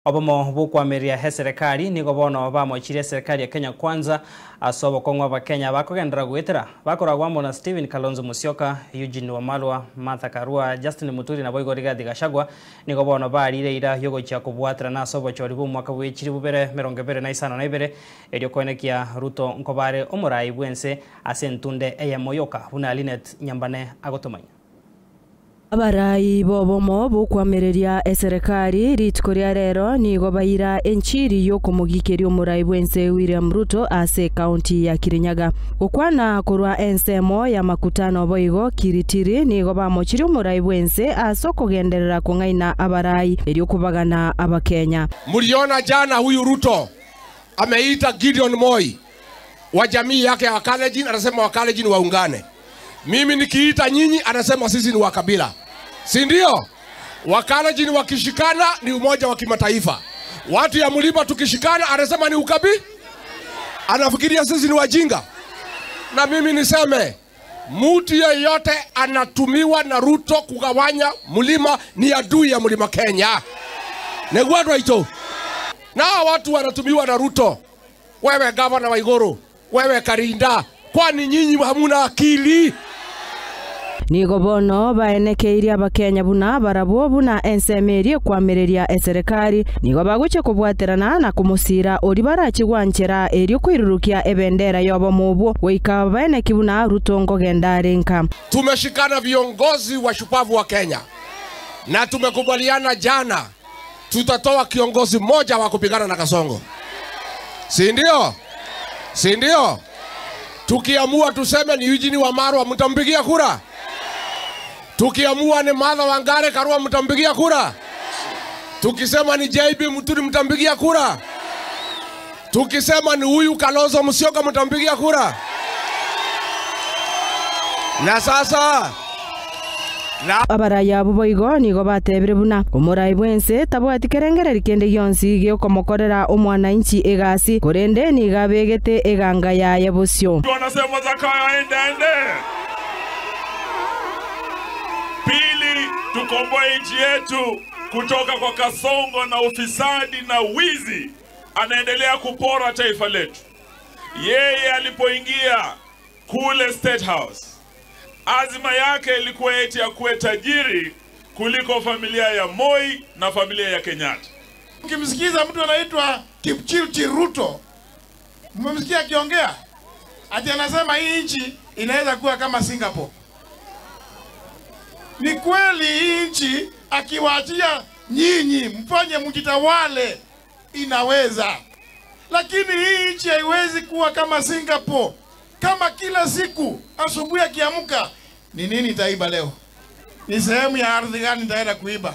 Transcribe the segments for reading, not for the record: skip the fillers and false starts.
Obomo bukwamiria he serikali nigo bono bamochirie serikali ya Kenya Kwanza asobo kongwa ba Kenya bakogendera gwetera bakoragwa na Stephen Kalonzo Musyoka, Eugene Wamalwa, Martha Karua, Justin Muturi na Boigo Rigathi Gachagua nigo bono barire ira yogochia kobwatera na asobo chori bu mwaka wechiri bubere 2052 erio koenekia Ruto nkobare omorai bwense ase ntunde eyemoyoka buna Linet Nyambane agotomanya. Abarai bobomo bukwamereria eserikali rituko ria rero nigo baira enchiri yokomugikeria omorai bwense William Ruto ase county ya Kirinyaga gokwana korwa ensemo ya makutano boigo Kiritiri nigo bamochiri omorai bwense ase okogenderera kong'aina abarai erio kubagana abakenya. Muliona jana huyu Ruto ameita Gideon Moi wa jamii yake ya Wakalenjin, anasema Wakalenjin waungane. Mimi nikiita nyinyi anasema sisi ni wakabila. Si ndio? Wakalenjin wakishikana ni umoja wa kimataifa. Watu ya mlima tukishikana anasema ni ukabi. Anafikiria sisi ni wajinga. Na mimi niseme mtu yeyote anatumiwa na Ruto kugawanya mlima ni adui ya mlima Kenya. Negwadwa ito. Na watu wanatumiwa na Ruto. Wewe gavana wa Igoro, wewe Karinda, kwani nyinyi hamuna akili? Nigo bono baenekeirie abakenya buna barabwo buna ensemerie kwamereria eserikali nigo bagoche kobwaterana na kumusira ori barachigwanchera erio kwirurukia ebendera yobo goika baeneki buna Ruto ngogenda renka. Tumeshikana viongozi wa shupavu wa Kenya na tumekubaliana jana tutatoa kiongozi mmoja wa kupigana na Kasongo. Si ndio? Si ndio? Tukiamua tuseme ni Eugene Wamalwa mtampigia kura. Tukiamua ni Martha Wangari Karua mtampigia kura. Tukisema ni JB Muturi mtampigia kura. Tukisema ni huyu Kalonzo Musyoka mtampigia kura. Na sasa abaraya boigo nigo batebire buna omorai bwense tabwati kerengereri kende gionsi giokomokorera omwananchi egasi korende niga begete eganga yaye bosio. Wanasema Zakayo aende aende. Pili, tukomboe nchi yetu kutoka kwa Kasongo na ufisadi na wizi anaendelea kupora taifa letu. Yeye alipoingia kule State House, azima yake ilikuwa eti ya kuwe tajiri kuliko familia ya Moi na familia ya Kenyatta. Ukimsikiza mtu anaitwa Kipchirchir Ruto, mmemsikia akiongea? Ati anasema hii nchi inaweza kuwa kama Singapore. Ni kweli hii nchi akiwaachia nyinyi mfanye mjitawale inaweza. Lakini hii nchi haiwezi kuwa kama Singapore. Kama kila siku asubuhi akiamka, ni nini nitaiba leo? Ni sehemu ya ardhi gani nitaenda kuiba?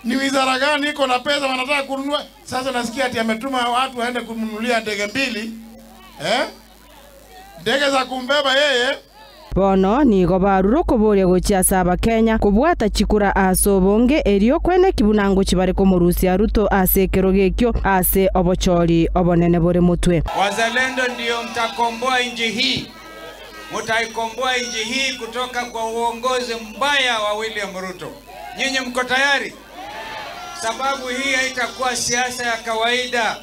Ni wizara gani iko na pesa wanataka kununua? Sasa nasikia ati ametuma watu waende kumnunulia ndege mbili. Ndege za kumbeba yeye. Bono nigo baruro koboria gochia saba Kenya kobwata chikura asobonge erio kwene kibunango chibare komorusia Ruto ase kerogekio ase obochori obonene bore mutwe. Wazalendo ndio mtakomboa nchi hii. Mtaikomboa nchi hii kutoka kwa uongozi mbaya wa William Ruto. Nyinyi mko tayari? Sababu hii haitakuwa siasa ya kawaida.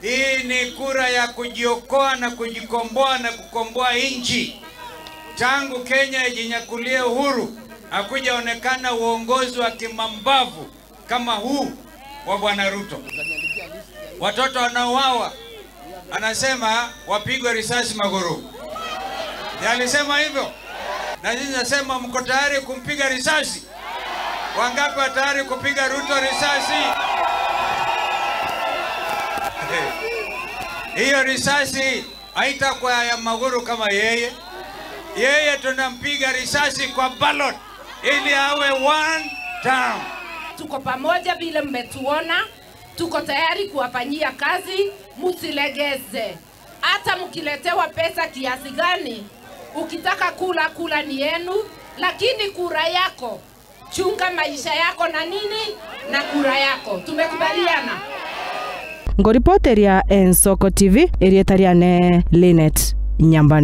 Hii ni kura ya kujiokoa na kujikomboa na kukomboa nchi. Tangu Kenya ijinyakulie uhuru, hakujaonekana uongozi wa kimambavu kama huu wa Bwana Ruto. Watoto wanauawa, anasema wapigwe risasi maguru. Alisema hivyo. Na sisi nasema mko tayari kumpiga risasi? Wangapi wa tayari kupiga Ruto risasi? Hiyo risasi haitakuwa ya maguru kama yeye. Yeye tunampiga risasi kwa ballot ili awe one term. Tuko pamoja vile mmetuona, tuko tayari kuwafanyia kazi, msilegeze. Hata mkiletewa pesa kiasi gani, ukitaka kula kula ni yenu, lakini kura yako, chunga maisha yako na nini na kura yako. Tumekubaliana. Ngoripoteria Ensoko TV, erietariane Linet Nyambane.